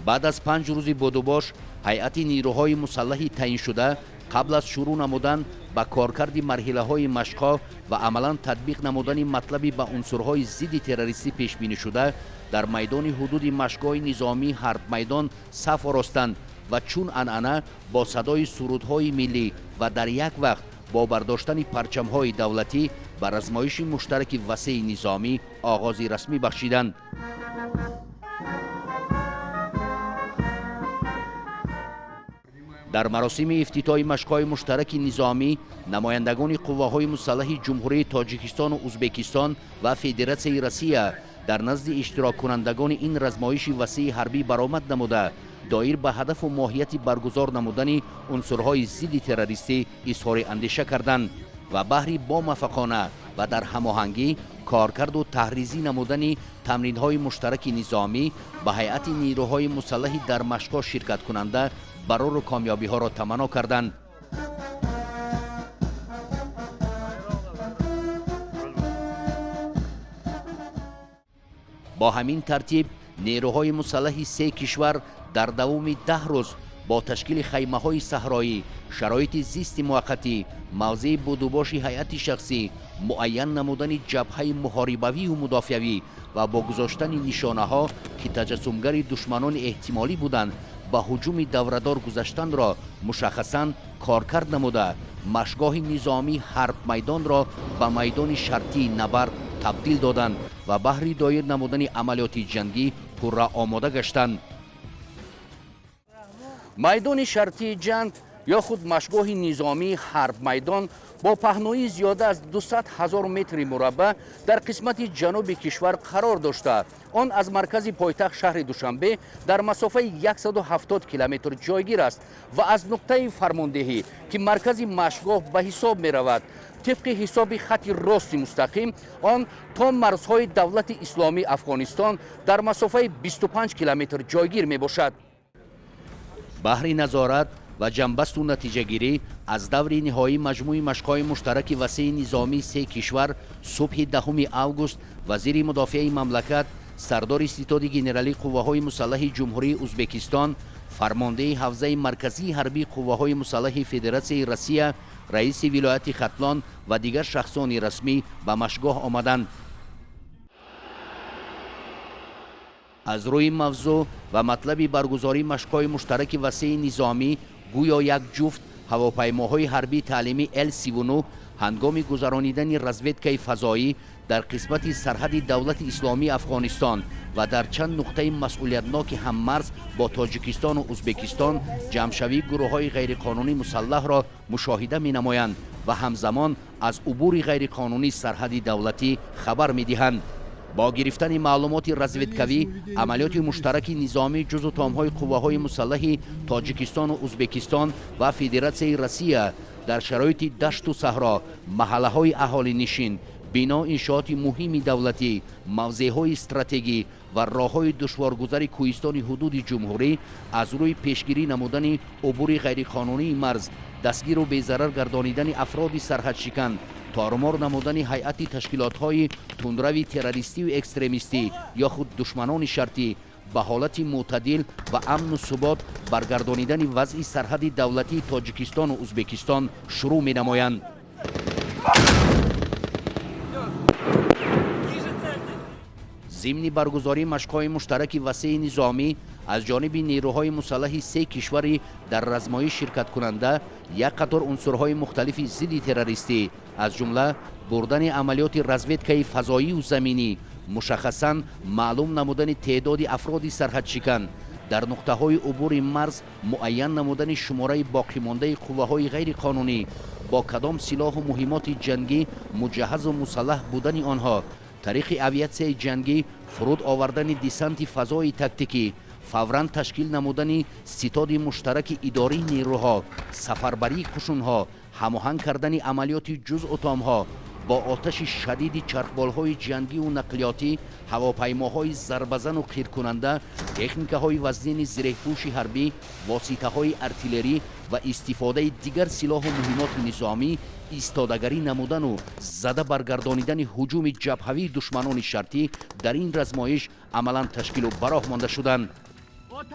Баъд аз 5 рӯзи будубош ҳайати нирӯҳои мусаллаҳи таъиншуда қабл аз шурӯъ намудан ба коркарди марҳилаҳои машқҳо ва амалан татбиқ намудани матлаби ба унсурҳои зидди террористӣ пешбинишуда дар майдони ҳудуди машқгоҳи низомии ҳарбмайдон саф оростанд ва чун анъана бо садои сурудҳои миллӣ ва дар як вақт бо бардоштани парчамҳои давлатӣ ба размоиши муштараки васеи низомӣ оғози расмӣ бахшиданд. Дар маросими ифтитоҳи машқҳои муштараки низомӣ намояндагони қувваҳои мусаллаҳи Ҷумҳурии Тоҷикистону Узбекистон ва Федератсияи Россия дар назди иштироккунандагони ин размоиши васеи ҳарбӣ баромад намуда, доир ба ҳадафу моҳияти баргузор намудани унсурҳои зидди террористӣ изҳори андеша карданд ва баҳри бомуваффақона ва дар ҳамоҳангӣ коркарду таҳризӣ намудани тамринҳои муштараки низомӣ ба ҳайати нирӯҳои мусаллаҳи дар машқҳо ширкаткунанда барору комёбиҳоро таманно карданд. Бо ҳамин тартиб нерӯҳои мусаллаҳи се кишвар дар давоми 10 рӯз бо ташкили хаймаҳои саҳроӣ, шароити зисти муваққатӣ, мавзеи будубоши ҳайати шахсӣ, муайян намудани ҷабҳаи муҳорибавию мудофиавӣ ва бо гузоштани нишонаҳо, ки таҷассумгари душманони эҳтимолӣ буданд, ба ҳуҷуми даврадор гузаштанро мушаххасан коркард намуда, машқгоҳи низомии ҳарбмайдонро ба майдони шартии набард табдил доданд ва баҳри доир намудани амалиёти ҷангӣ пурра омода гаштанд. Майдони шартии ҷанг ё худ машқгоҳи низомии ҳарбмайдон бо паҳноии зиёда аз 200 000 метри мураббаъ дар қисмати ҷануби кишвар қарор дошта. Он аз маркази пойтахт шаҳри Душанбе дар масофаи 170 километр ҷойгир аст ва аз нуқтаи фармондеҳӣ, ки маркази машқгоҳ ба ҳисоб меравад, тибқи ҳисоби хати рости мустақим он то марзҳои давлати исломии Афғонистон дар масофаи 25 километр ҷойгир мебошад. Баҳри назорат ва ҷанбасту натиҷагирӣ аз даври ниҳоии маҷмӯи машқҳои муштараки васеи низомии се кишвар субҳи 10 август вазири мудофиаи мамлакат, сардори ситоди генералии қувваҳои мусаллаҳи Ҷумҳурии Узбекистон, фармондеҳи ҳавзаи марказии ҳарбии қувваҳои мусаллаҳи Федератсияи Россия, раиси вилояти Хатлон ва дигар шахсони расмӣ ба машқгоҳ омаданд. Аз рӯи мавзӯъ ва матлаби баргузории машқҳои муштараки васеи низомӣ гӯё як ҷуфт ҳавопаймоҳои ҳарбии таълимӣ Л-39 ҳангоми гузаронидани разведкаи фазоӣ дар қисмати сарҳади давлати исломии Афғонистон ва дар чанд нуқтаи масъулиятноки ҳаммарз бо Тоҷикистону Узбекистон ҷамъшавии гурӯҳҳои ғайриқонунӣ мусаллаҳро мушоҳида менамоянд ва ҳамзамон аз убури ғайриқонунии сарҳади давлатӣ хабар медиҳанд. Бо гирифтани маълумоти разведкавӣ амалиёти муштараки низомии ҷузу томҳои қувваҳои мусаллаҳи Тоҷикистону Узбекистон ва Федератсияи Россия дар шароити дашту саҳро, маҳаллаҳои аҳолинишин, бино иншооти муҳими давлатӣ, мавзеъҳои стратегӣ ва роҳҳои душворгузари кӯҳистони ҳудуди ҷумҳурӣ аз рӯи пешгирӣ намудани убури ғайриқонунии марз, дастгиру безарар гардонидани афроди сарҳадшикан, тормор намудани ҳайати ташкилотҳои тундрави террористию экстремистӣ ё худ душманони шартӣ, ба ҳолати мӯътадил ва амну субот баргардонидани вазъи сарҳади давлатии Тоҷикистону Узбекистон шурӯъ менамоянд. Зимни баргузории машқҳои муштараки васеи низомӣ аз ҷониби нерӯҳои мусаллаҳи се кишвари дар размоиш ширкаткунанда як қатор унсурҳои мухталифи зидди террористӣ, аз ҷумла бурдани амалиёти разведкаи фазоию заминӣ, мушаххасан маълум намудани теъдоди афроди сарҳадшикан, дар нуқтаҳои убури марз муайян намудани шумораи боқимондаи қувваҳои ғайриқонунӣ, бо кадом силоҳу муҳимоти ҷангӣ муҷаҳҳазу мусаллаҳ будани онҳо, тариқи авиатсияи ҷангӣ фуруд овардани десанти фазои тактикӣ, фавран ташкил намудани ситоди муштараки идории нерӯҳо, сафарбарии қушунҳо, ҳамоҳанг кардани амалиёти ҷузъутомҳо бо оташи шадиди чархболҳои ҷангиву нақлиётӣ, ҳавопаймоҳои зарбазану қиркунанда, техникаҳои вазнини зиреҳпӯши ҳарбӣ, воситаҳои артиллерӣ ва истифодаи дигар силоҳу муҳимоти низомӣ, истодагарӣ намудану зада баргардонидани ҳуҷуми ҷабҳавии душманони шартӣ дар ин размоиш амалан ташкилу ба роҳ монда шуданд. Ҳамин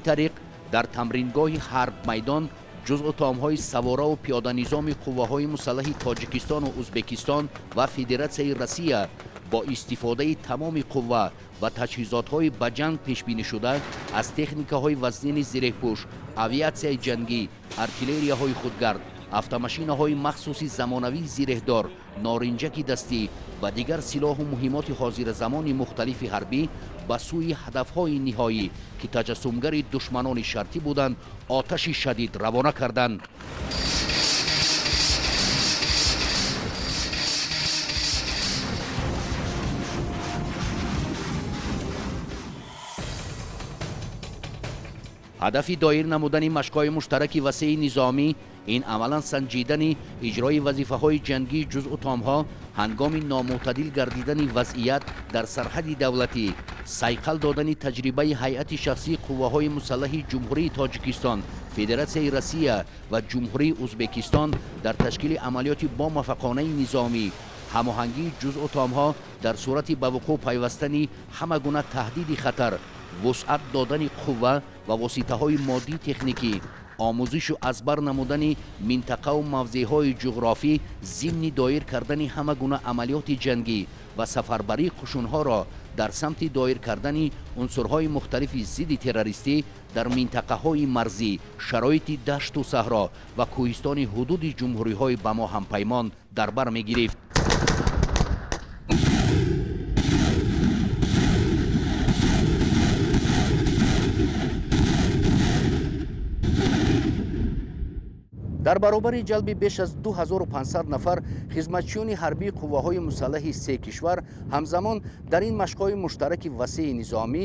тариқ дар тамрингоҳи ҳарб майдон ҷузъу томҳои савораву пиёданизоми қувваҳои мусаллаҳи Тоҷикистону Узбекистон ва Федератсияи Россия бо истифодаи тамоми қувва ва таҷҳизотҳои ба ҷанг пешбинишуда аз техникаҳои вазнини зиреҳпӯш, авиатсияи ҷангӣ, артиллерияҳои худгард, автомашинаҳои махсуси замонавии зиреҳдор, норинҷаки дастӣ ва дигар силоҳу муҳимоти ҳозиразамони мухталифи ҳарбӣ ба сӯи ҳадафҳои ниҳоӣ, ки таҷассумгари душманони шартӣ буданд, оташи шадид равона карданд. Ҳадафи доир намудани машқҳои муштараки васеи низомӣ ин амалан санҷидани иҷрои вазифаҳои ҷангии ҷузъу томҳо ҳангоми номӯътадил гардидани вазъият дар сарҳади давлатӣ, сайқал додани таҷрибаи ҳайати шахсии қувваҳои мусаллаҳи Ҷумҳурии Тоҷикистон, Федератсияи Россия ва Ҷумҳурии Узбекистон дар ташкили амалиёти бомуваффақонаи низомӣ, ҳамоҳангии ҷузъу томҳо дар сурати ба вуқӯъ пайвастани ҳама гуна таҳдиди хатар, вусъат додани қувва ва воситаҳои моддии техникӣ, омӯзишу аз бар намудани минтақаву мавзеъҳои ҷуғрофӣ зимни доир кардани ҳама гуна амалиёти ҷангӣ ва сафарбарии қушунҳоро дар самти доир кардани унсурҳои мухталифи зидди террористӣ дар минтақаҳои марзӣ, шароити дашту саҳро ва кӯҳистони ҳудуди ҷумҳуриҳои ба мо ҳампаймон дар бар мегирифт. Дар баробари ҷалби беш аз 2500 нафар хизматчиёни ҳарбии қувваҳои мусаллаҳи се кишвар, ҳамзамон дар ин машқҳои муштараки васеи низомӣ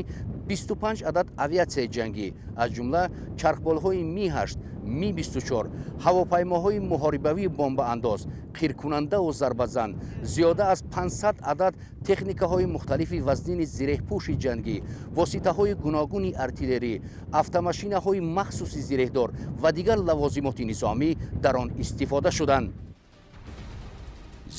25 адад авиатсияи ҷангӣ, аз ҷумла чархболҳои Ми-8, Ми-24, ҳавопаймоҳои муҳорибавии бомбаандоз, қиркунандаву зарбазан, зиёда аз 500 адад техникаҳои мухталифи вазнини зиреҳпӯши ҷангӣ, воситаҳои гуногуни артиллерӣ, автомашинаҳои махсуси зиреҳдор ва дигар лавозимоти низомӣ дар он истифода шуданд.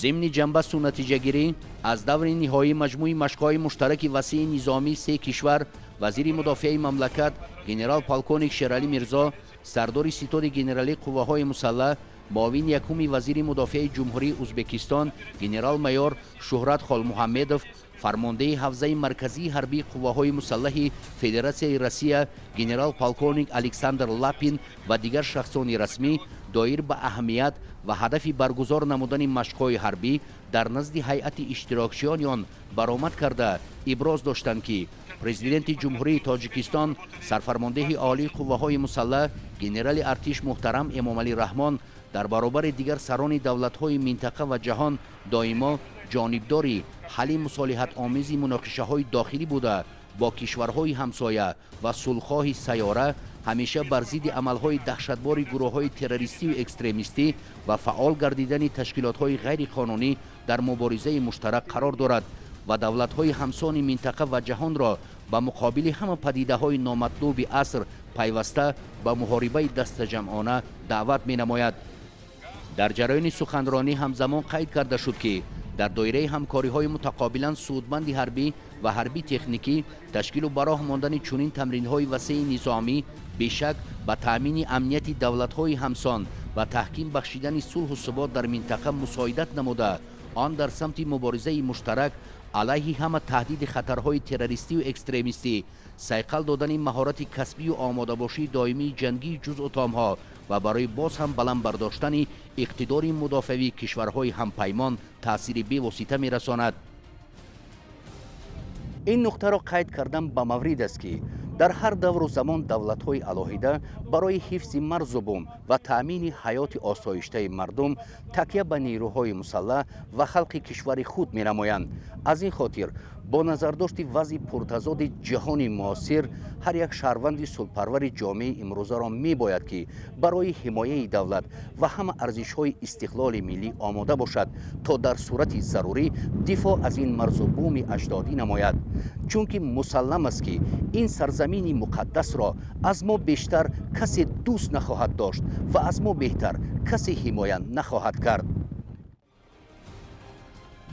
Зимни ҷанбасту натиҷагирӣ аз даври ниҳоии маҷмӯи машқҳои муштараки васеи низомии се кишвар, вазири мудофиаи мамлакат генерал-полковник Шералӣ Мирзо, сардори ситоди генералии қувваҳои мусаллаҳ, муовини якуми вазири мудофиаи Ҷумҳурии Узбекистон генерал-майор Шуҳрат Холмуҳаммедов, фармондеҳи ҳавзаи марказии ҳарбии қувваҳои мусаллаҳи Федератсияи Россия генерал-полковник Александр Лапин ва дигар шахсони расмӣ доир ба аҳамият ва ҳадафи баргузор намудани машқҳои ҳарбӣ дар назди ҳайати иштирокчиёни он баромад карда иброз доштанд, ки президенти Ҷумҳурии Тоҷикистон, сарфармондеҳи олии қувваҳои мусаллаҳ генерали артиш муҳтарам Эмомалӣ Раҳмон дар баробари дигар сарони давлатҳои минтақа ва ҷаҳон доимо ҷонибдори ҳалли мусолиҳатомези муноқишаҳои дохилӣ буда, бо кишварҳои ҳамсоя ва сулҳхоҳи сайёра ҳамеша бар зидди амалҳои даҳшатбори гурӯҳҳои террористию экстремистӣ ва фаъол гардидани ташкилотҳои ғайриқонунӣ дар муборизаи муштарак қарор дорад ва давлатҳои ҳамсони минтақа ва ҷаҳонро ба муқобили ҳама падидаҳои номатлуби аср пайваста ба муҳорибаи дастаҷамъона даъват менамояд. Дар ҷараёни суханронӣ ҳамзамон қайд карда шуд, ки дар доираи ҳамкориҳои мутақобилан судманди ҳарбӣ ва ҳарбӣ техникӣ ташкилу ба роҳ мондани чунин тамринҳои васеи низомӣ бешак ба таъмини амнияти давлатҳои ҳамсон ва таҳким бахшидани сулҳу субот дар минтақа мусоидат намуда, он дар самти муборизаи муштарак алайҳи ҳама таҳдиди хатарҳои террористию экстремистӣ, сайқал додани маҳорати касбию омодабошии доимии ҷангии ҷузъу томҳо ва барои боз ҳам баланд бардоштани иқтидори мудофиавии кишварҳои ҳампаймон таъсири бевосита мерасонад. Ин нуқтаро қайд кардан ба маврид аст, ки дар ҳар давру замон давлатҳои алоҳида барои ҳифзи марзу бум ва таъмини ҳаёти осоиштаи мардум такя ба нерӯҳои мусаллаҳ ва халқи кишвари худ менамоянд. Аз ин хотир Бо назардошти вазъи пуртазоди ҷаҳони муосир, ҳар як шаҳрванди сулҳпарвари ҷомеаи имрӯзаро мебояд, ки барои ҳимояи давлат ва ҳама арзишҳои истиқлоли миллӣ омода бошад, то дар сурати зарурӣ дифоъ аз ин марзу буми аҷдодӣ намояд. Чунки мусаллам аст, ки ин сарзамини муқаддасро аз мо бештар касе дӯст нахоҳад дошт ва аз мо беҳтар касе ҳимоя нахоҳад кард.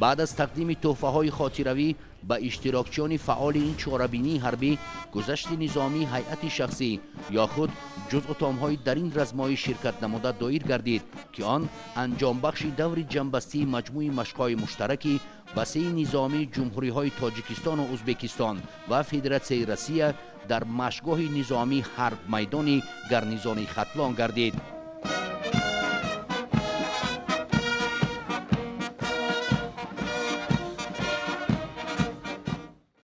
Баъд аз тақдими тӯҳфаҳои хотиравӣ ба иштирокчиёни фаъоли ин чорабинии ҳарбӣ, гузашти низомии ҳайати шахсӣ ё худ ҷузъутомҳои дар ин размоӣ ширкат намуда доир гардид, ки он анҷомбахши даври ҷамъбастии маҷмӯи машқҳои муштараки васеи низомии ҷумҳуриҳои Тоҷикистону Ӯзбекистон ва Федератсияи Россия дар машқгоҳи низомии ҳарбмайдони гарнизони Хатлон гардид.